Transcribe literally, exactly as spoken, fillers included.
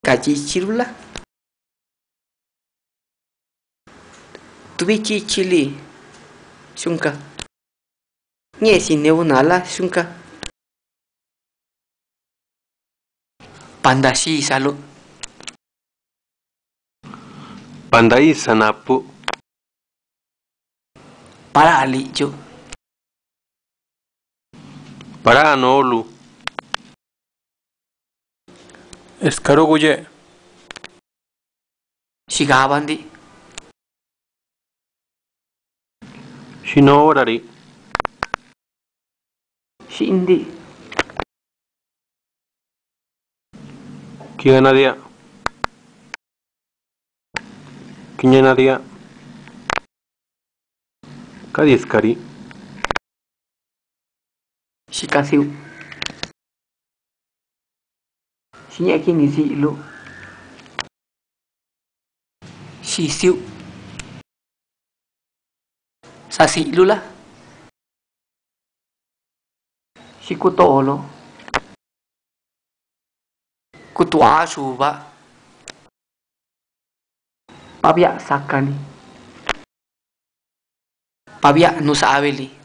Ca dxiichiluꞌ la? Tu bichiichi lii, xunca. Ñee si neuꞌ naa la, xunca? Pa nda xhii saluꞌ. Pa nda isa napuꞌ. Pa laa liꞌdxuꞌ. Pa laa noluꞌ. Escaruꞌ gudxeꞌ. Xi gaba ndiꞌ. Xi no ora riꞌ. Xii ndiꞌ. Quiñenadiaꞌ. Quiñenadiaꞌ. Cadi escariꞌ. Xi casiuꞌ. Xi ñaꞌ qué nisiꞌluꞌ. Xi siuꞌ. Sasiꞌluꞌ la? Xi cutooluꞌ. Cutuaa xubaꞌ. Pa biaꞌ sácani. Pa biaꞌ nusaabe lii.